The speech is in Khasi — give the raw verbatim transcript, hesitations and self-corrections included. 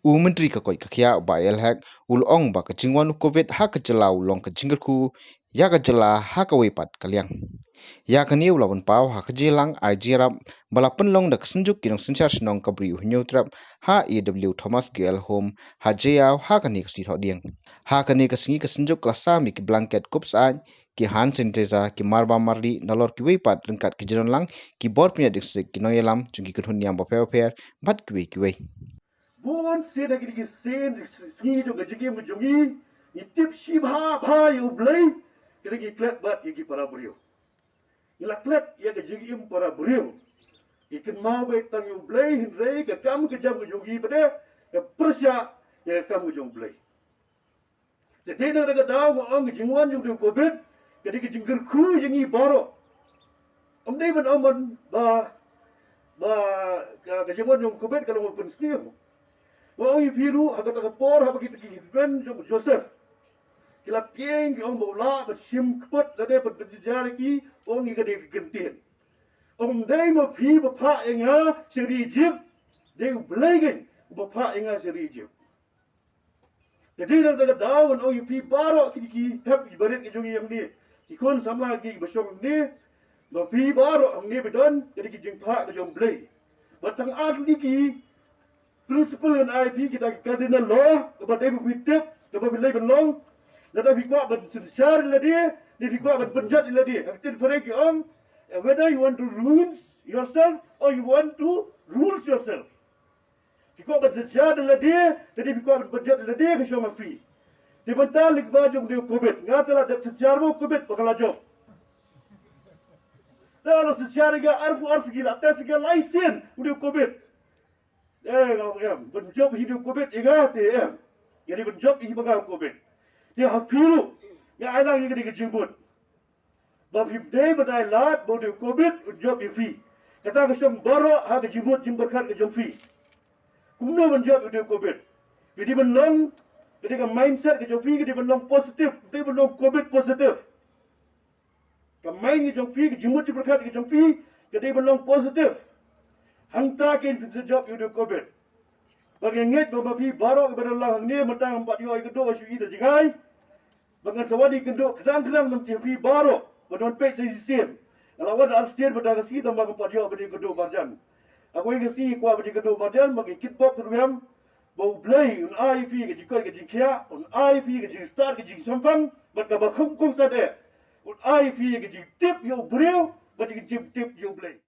U Myntri ka koit ka khiah u Bah A L Hek u la ong ba ka jingwan u Covid ha ka jylla u long ka jingkyrkhu ïa ka jylla ha kawei pat ka liang. Ïa kane u la pynpaw ha ka jingïalang ai jingïarap ba la pynlong da ka Synjuk ki Nongsynshar Shnong ka Bri u Hynñiewtrep ha A W Thomas Girls Home ha Jaïaw ha kane ka sngi Thohdieng. Ha kane ka sngi ka Synjuk ka la sam ïa ki blanket kup syaid, ki hand sanitizer, ki marbam mardih, nalor kiwei pat ryngkat ki jingdonlang ki bor pynïaid district, ki nongïalam jong ki kynhun niam bapher bapher bad kiwei kiwei. Bun sien ha kine ki sien sngi jong ka jingim jong ngi, ngi tip shibha bha ïa U Blei, kine ngi klet bad ïa ki para briew. Ngi la klet ïa ka jingim para briew. Ngi kynmaw beit tang ïa U Blei, hynrei ka kam ka jam ka jong ngi pat de ka pyrshah ïa ka kam ka jong U Blei. Te dei na kata ka daw nga ong ka jingwan jong u Covid ka dei ka jingkyrkhu ïa ngi baroh. Ym dei ban ong ban ba, ba ka, ka jingwan jong u Covid ka long ban pynsniew. Nga ong ïa phi ruh ha kata ka por haba kita ki hynmen jong u Joseph ki la tieng ki ong ba u lah ban shim kput lane ban pynjynjar ïa ki, ong ïa ka dei ka kyntien. Ym dei ma phi ba phah ïa nga sha ri Egypt, dei U Blei keiñ uba phah ïa nga sha ri Egypt. Te dei na kata ka daw ngan ong ïa phi baroh kine ki hep ki barit ki jong ngi hangne, ki khun samla ki ba shong hangne, ba phi baroh hangne ba don ka dei ka jingphah ka jong U Blei. Bad tang ar tylli ki principle ngan ai phi, kita ki cardinal law kaba dei ba phi tip, kaba phi leit ban long. Lada phi kwah ban synshar ïa lade ne phi kwah ban pynjot ïa lade, ha ka ktien phareng ki ong, whether you want to ruin yourself or you want to rule yourself. Phi kwah ban synshar ïa lade, lane phi kwah ban pynjot ïa lade, ka shong ha phi. Te mynta lyngba jong une u Covid, nga te la dep synshar mo u Covid ba nga la jop. Te la synshar ïa nga arphew ar sngi, la test ïa nga lai sien une u Covid. Eh, nga ong em, ban jop hi une u Covid ïa nga te em. Nga dei ban jop hi ma nga u Covid. Te ha phi ruh nga ai lang ïa kane ka jingmut. Ba phim dei ban ai lad ba une u Covid un jop ïa phi. Kata ka shong baroh ha ka jingmut jingpyrkhat ka jong phi. Kumno ban jop ïa une u Covid? Ka dei ban long, ka dei ka mindset ka jong phi ka dei ban long positive, dei ban long Covid positive. Ka mind ka jong phi, ka jingmut jingpyrkhat ka jong phi ka dei ban long positive. Hangta kein phin sa jop ïa une u Covid. Bad nga ngeit ba ma phi baroh kiba don lang hangne mynta ngam pat ïoh ïakynduh shuh ïa ka jingïaid. Ba ngan sa wan ïakynduh khnang khnang mynta ïa phi baroh ba don peit sa shisien. Nga la wan arsien mynta ka sngi tang ba ngam pat ïoh ban ïakynduh marjan. Hynrei ka sngi kwah ban ïakynduh marjan ba ngi kitbok ruh em. Ba U Blei un ai ïa phi ka jingkoit ka jingkhiah, un ai ïa phi ka jingstad ka jingshemphang bad kaba khongkhong sat eh, un ai ïa phi ka jingtip ïa u briew bad ka jingtip ïa U Blei.